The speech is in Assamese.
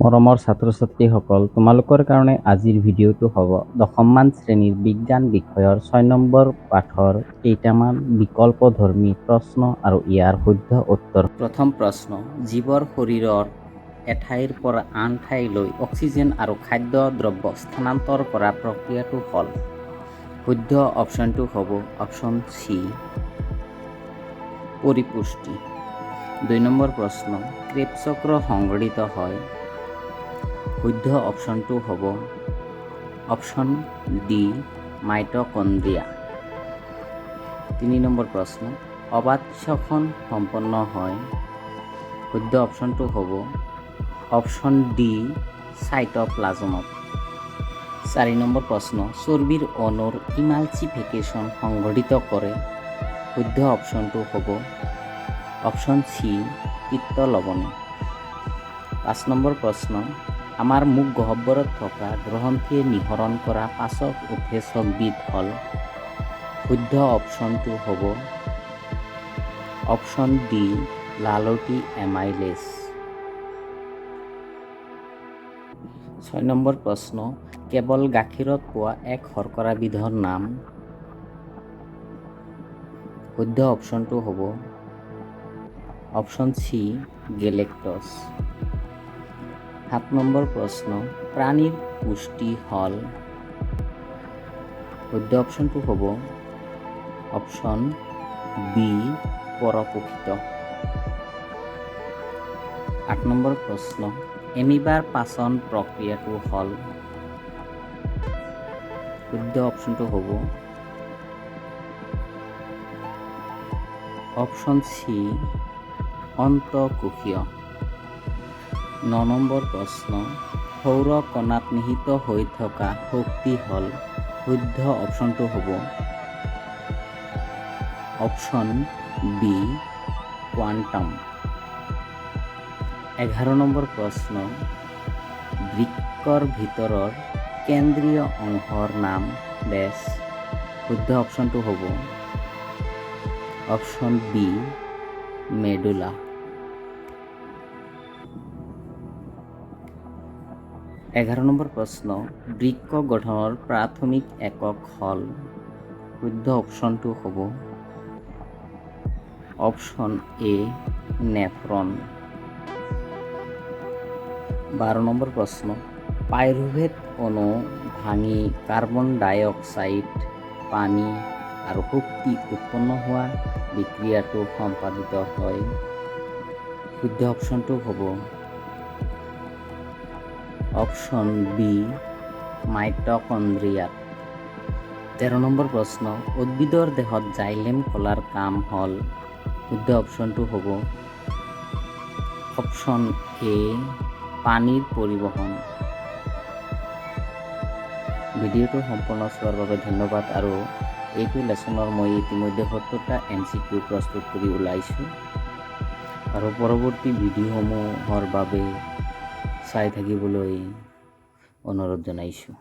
মৰমৰ ছাত্ৰ-ছাত্ৰীসকল, তোমালোকৰ কাৰণে আজিৰ ভিডিঅ'টো হ'ব দশমমান শ্ৰেণীৰ বিজ্ঞান বিষয়ৰ 6 নম্বৰ পাঠৰ কেইটামান বিকল্পধৰ্মী প্ৰশ্ন আৰু ইয়াৰ শুদ্ধ উত্তৰ। প্ৰথম প্ৰশ্ন, জীৱৰ শৰীৰৰ এঠাইৰ পৰা আন ঠাইলৈ অক্সিজেন আৰু খাদ্য দ্ৰব্য স্থানান্তৰ কৰা প্ৰক্ৰিয়াটো হ'ল? শুদ্ধ অপশ্যনটো হ'ব অপশ্যন চি, পৰিপুষ্টি। 2 নম্বৰ প্ৰশ্ন, ক্ৰেব চক্ৰ সংঘটিত হয়? শুদ্ধ অপশ্যনটো হ'ব অপশ্যন ডি, মাইটকণ্ড্ৰিয়া। 3 নম্বৰ প্ৰশ্ন, অবাত শ্বসন সম্পন্ন হয়? শুদ্ধ অপশ্যনটো হ'ব অপশ্যন ডি, চাইট'প্লাজমত। 4 নম্বৰ প্ৰশ্ন, চৰ্বিৰ অণুৰ ইমালচিফিকেশ্যন সংঘটিত কৰে? শুদ্ধ অপশ্যনটো হ'ব অপশ্যন চি, পিত্ত লৱণে। 5 নম্বৰ প্ৰশ্ন, আমাৰ মুখ গহ্বৰত থকা গ্ৰন্থিয়ে নিঃসৰণ কৰা পাচক উৎসেচকবিধ হ'ল? শুদ্ধ অপশ্যনটো হ'ব অপশ্যন ডি, লালটি এমাইলেজ। 6 নম্বৰ প্ৰশ্ন, কেৱল গাখীৰত পোৱা এক শৰ্কৰাবিধৰ নাম? শুদ্ধ অপশ্যনটো হ'ব অপশ্যন চি, গেলেক্টছ। 7 নম্বৰ প্ৰশ্ন, প্ৰাণীৰ পুষ্টি হ'ল? শুদ্ধ অপশ্যনটো হ'ব অপশ্যন বি, পৰপোষিত। 8 নম্বৰ প্ৰশ্ন, এমিবাৰ পাচন প্ৰক্ৰিয়াটো হ'ল? শুদ্ধ অপশ্যনটো হ'ব অপশ্যন চি, অন্তঃকোষীয়। 9 নম্বৰ প্ৰশ্ন, সৌৰ কণাত নিহিত হৈ থকা শক্তি হ'ল? শুদ্ধ অপশ্যনটো হ'ব অপশ্যন বি, কোৱাণ্টাম। 11 নম্বৰ প্ৰশ্ন, বৃক্কৰ ভিতৰৰ কেন্দ্ৰীয় অংশৰ নাম ডেছ। শুদ্ধ অপশ্যনটো হ'ব অপশ্যন বি, মেডুলা। 11 নম্বৰ প্ৰশ্ন, বৃক্ক গঠনৰ প্ৰাথমিক একক হ'ল? শুদ্ধ অপশ্যনটো হ'ব অপশ্যন এ, নেফ্ৰন। 12 নম্বৰ প্ৰশ্ন, পাইৰুভেট অণু ভাঙি কাৰ্বন ডাই অক্সাইড, পানী আৰু শক্তি উৎপন্ন হোৱা বিক্ৰিয়াটো সম্পাদিত হয়? শুদ্ধ অপশ্যনটো হ'ব অপশ্যন বি, মাইটকণ্ড্ৰিয়াত। 13 নম্বৰ প্ৰশ্ন, উদ্ভিদৰ দেহত জাইলেম কলাৰ কাম হ'ল? শুদ্ধ অপশ্যনটো হ'ব অপশ্যন এ, পানীৰ পৰিবহণ। ভিডিঅ'টো সম্পূৰ্ণ চোৱাৰ বাবে ধন্যবাদ আৰু এইটো লেচনৰ মই ইতিমধ্যে 70টা এমচিকিউ প্ৰস্তুত কৰি ওলাইছোঁ আৰু পৰৱৰ্তী ভিডিঅ'সমূহৰ বাবে চাই থাকিবলৈ অনুৰোধ জনাইছোঁ।